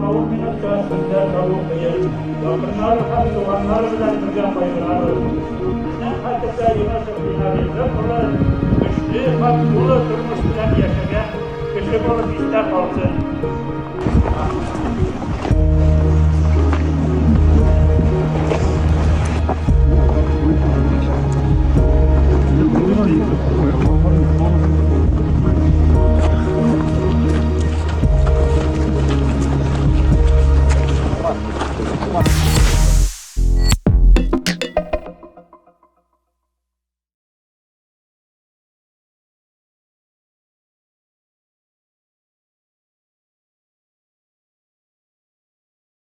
Авыр минутта сүзләр табу кыен. Якыннары һәм туганнары белән бергә кайгырабыз. Безнең хәтердә Юнысов Ринализы улы көчле һәм тулы тормыш белән яшәгән кеше булып истә калсын.